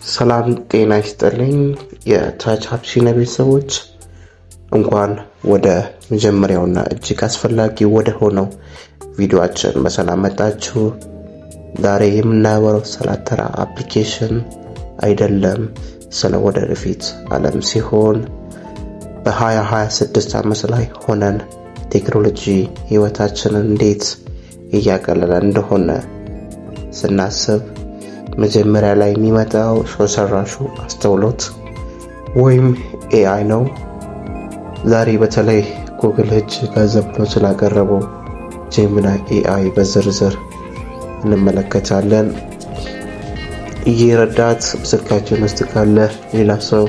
ሰላም ጤና ይስጥልኝ የታች አቢሲኒያ ቤተሰቦች፣ እንኳን ወደ መጀመሪያውና እጅግ አስፈላጊ ወደ ሆነው ቪዲዮአችን በሰላም መጣችሁ። ዛሬ የምናወራው ስለ ተራ application አይደለም፣ ስለ ወደፊት ዓለም ሲሆን በ2026 ዓመት ላይ ሆነን ቴክኖሎጂ ህይወታችንን እንዴት እያቀለለ እንደሆነ ስናስብ መጀመሪያ ላይ የሚመጣው ሰው ሰራሹ አስተውሎት ወይም AI ነው። ዛሬ በተለይ ጉግል እጅግ አዘምኖ ስላቀረበው Gemini AI በዝርዝር እንመለከታለን። ይህ ረዳት ስልካችን ውስጥ ካለ ሌላ ሰው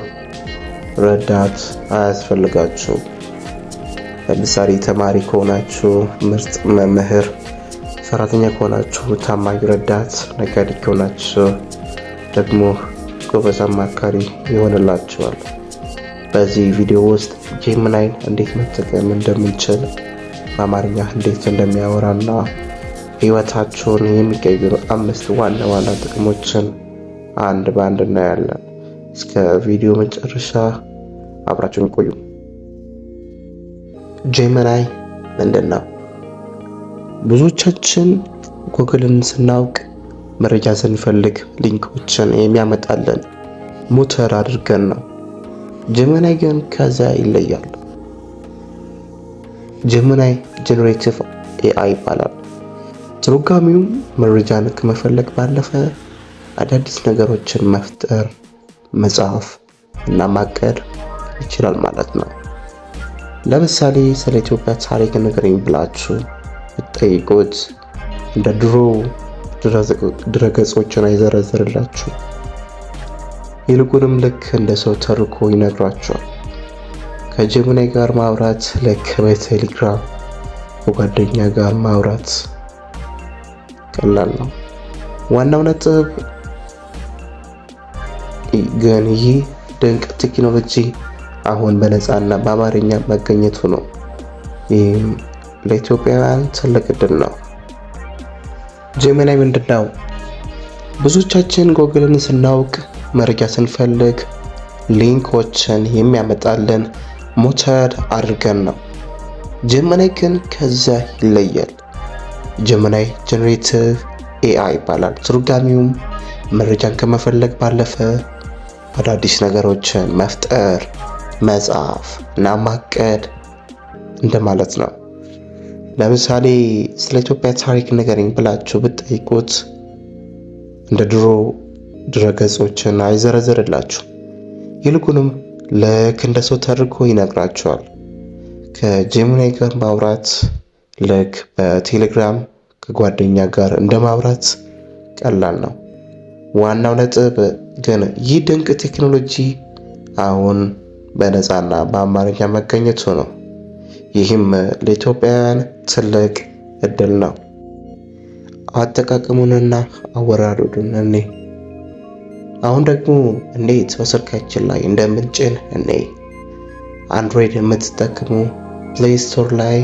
ረዳት አያስፈልጋችሁም። ለምሳሌ ተማሪ ከሆናችሁ ምርጥ መምህር፣ ሰራተኛ ከሆናችሁ ታማኝ ረዳት፣ ነጋዴ ከሆናችሁ ደግሞ ጎበዝ አማካሪ ይሆንላችኋል። በዚህ ቪዲዮ ውስጥ Gemini ን እንዴት መጠቀም እንደምንችል፣ በአማርኛ እንዴት እንደሚያወራና ህይወታችሁን የሚቀይሩ አምስት ዋና ዋና ጥቅሞችን አንድ በአንድ እናያለን። እስከ ቪዲዮ መጨረሻ አብራችሁን ቆዩ። Gemini ምንድን ነው? ብዙዎቻችን ጉግልን ስናውቅ መረጃ ስንፈልግ link ኦችን የሚያመጣልን ሞተር አድርገን ነው። Gemini ግን ከዚያ ይለያል። Gemini generative AI ይባላል። ትርጓሜውም መረጃን ከመፈለግ ባለፈ አዳዲስ ነገሮችን መፍጠር፣ መጻፍ እና ማቀድ ይችላል ማለት ነው። ለምሳሌ ስለ ኢትዮጵያ ታሪክ ንገረኝ ብላችሁ ብትጠይቁት እንደ ድሮ ድረገጾችን አይዘረዝርላችሁ። ይልቁንም ልክ እንደ ሰው ተርኮ ይነግራችኋል። ከ Gemini ጋር ማውራት ልክ በቴሌግራም ከጓደኛ ጋር ማውራት ቀላል ነው። ዋናው ነጥብ ግን ይህ ድንቅ ቴክኖሎጂ አሁን በነፃና በአማርኛ መገኘቱ ነው። ይህም ለኢትዮጵያውያን ትልቅ እድል ነው። Gemini ምንድን ነው? ብዙዎቻችን ጎግልን ስናውቅ መረጃ ስንፈልግ link ኦችን የሚያመጣልን ሞተር አድርገን ነው። Gemini ግን ከዚያ ይለያል። Gemini generative AI ይባላል። ትርጓሜውም መረጃን ከመፈለግ ባለፈ አዳዲስ ነገሮችን መፍጠር፣ መጻፍ እና ማቀድ እንደማለት ነው። ለምሳሌ ስለ ኢትዮጵያ ታሪክ ንገረኝ ብላችሁ ብትጠይቁት እንደ ድሮ ድረገጾችን አይዘረዝርላችሁ። ይልቁንም ልክ እንደ ሰው ተርኮ ይነግራችኋል። ከ Gemini ጋር ማውራት ልክ በቴሌግራም ከጓደኛ ጋር እንደ ማውራት ቀላል ነው። ዋናው ነጥብ ግን ይህ ድንቅ ቴክኖሎጂ አሁን በነፃና በአማርኛ መገኘቱ ነው። ይህም ለኢትዮጵያውያን ትልቅ እድል ነው። አጠቃቀሙንና አወራረዱን እኔ አሁን ደግሞ እንዴት በስልካችን ላይ እንደምንጭን እኔ Android የምትጠቀሙ Play Store ላይ፣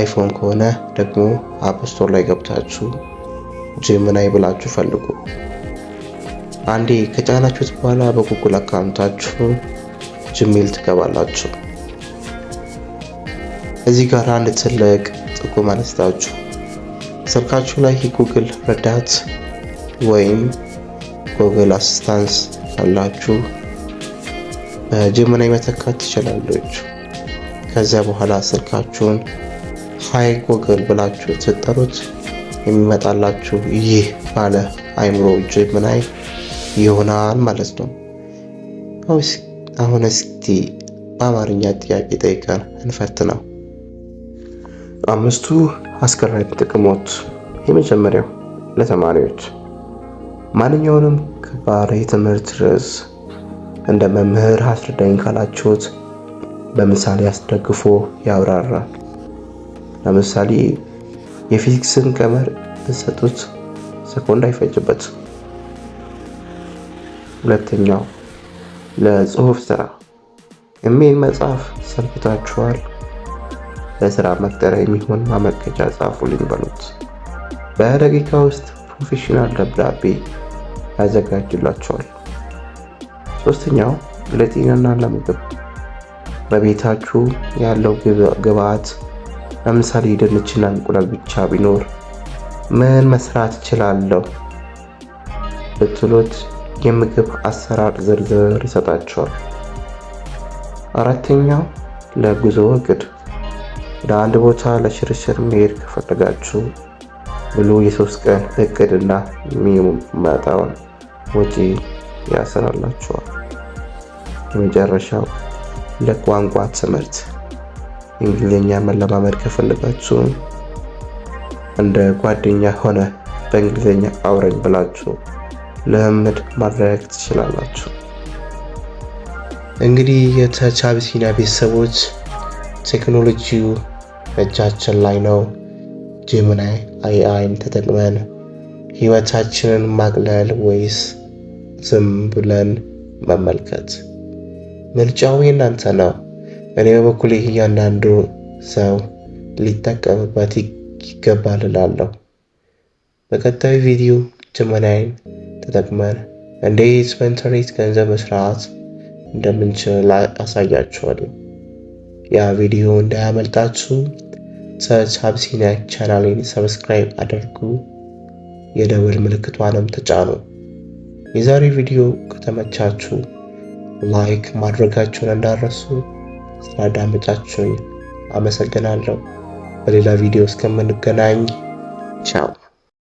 iPhone ከሆነ ደግሞ App Store ላይ ገብታችሁ Gemini ብላችሁ ፈልጉ። አንዴ ከጫናችሁት በኋላ በ Google account ኣችሁ Gmail ትገባላችሁ። እዚህ ጋር አንድ ትልቅ ጥቆማ ልስጣችሁ። ስልካችሁ ላይ የጉግል ረዳት ወይም Google Assistance ካላችሁ በ Gemini መተካት ትችላላችሁ። ከዚያ በኋላ ስልካችሁን "Hi Google" ብላችሁ ስትጠሩት የሚመጣላችሁ ይህ ባለ አይምሮ Gemini ይሆናል ማለት ነው። አሁን እስቲ በአማርኛ ጥያቄ ጠይቀን እንፈትነው። አምስቱ አስገራሚ ጥቅሞች። የመጀመሪያው ለተማሪዎች፣ ማንኛውንም ከባድ የትምህርት ርዕስ እንደ መምህር አስረዳኝ ካላችሁት በምሳሌ አስደግፎ ያብራራል። ለምሳሌ የፊዚክስን ቀመር ብትሰጡት ሰኮንድ አይፈጅበት። ሁለተኛው ለጽሁፍ ስራ፣ ኢሜል መጻፍ ሰልችቷችኋል? ለስራ መቅጠሪያ የሚሆን ማመልከቻ ጻፉልኝ በሉት። በደቂቃ ውስጥ professional ደብዳቤ ያዘጋጅላችኋል። ሶስተኛው ለጤናና ለምግብ፣ በቤታችሁ ያለው ግብአት ለምሳሌ ድንችና እንቁላል ብቻ ቢኖር ምን መስራት እችላለሁ ብትሉት የምግብ አሰራር ዝርዝር ይሰጣችኋል። አራተኛው ለጉዞ እቅድ፣ ወደ አንድ ቦታ ለሽርሽር መሄድ ከፈለጋችሁ ብሎ የ3 ቀን እቅድና የሚመጣውን ወጪ ያሰላላችኋል። የመጨረሻው ለቋንቋ ትምህርት፣ እንግሊዝኛ መለማመድ ከፈለጋችሁ እንደ ጓደኛ ሆነ በእንግሊዝኛ አውረኝ ብላችሁ ልምምድ ማድረግ ትችላላችሁ። እንግዲህ የተች አቢሲኒያ ቤተሰቦች፣ ቴክኖሎጂው በእጃችን ላይ ነው። Gemini AI ን ተጠቅመን ህይወታችንን ማቅለል ወይስ ዝም ብለን መመልከት? ምርጫው የእናንተ ነው። እኔ በበኩሌ እያንዳንዱ ሰው ሊጠቀምበት ይገባል እላለሁ። በቀጣዩ ቪዲዮ Gemini ን ተጠቅመን እንዴት በኢንተርኔት ገንዘብ መስራት እንደምንችል አሳያችኋለሁ። ያ ቪዲዮ እንዳያመልጣችሁ ተች አቢሲኒያ ቻናሌን subscribe አድርጉ፣ የደወል ምልክቷንም ተጫኑ። የዛሬ ቪዲዮ ከተመቻችሁ like ማድረጋችሁን እንዳትረሱ። ስላዳመጣችሁኝ አመሰግናለሁ። በሌላ ቪዲዮ እስከምንገናኝ ቻው።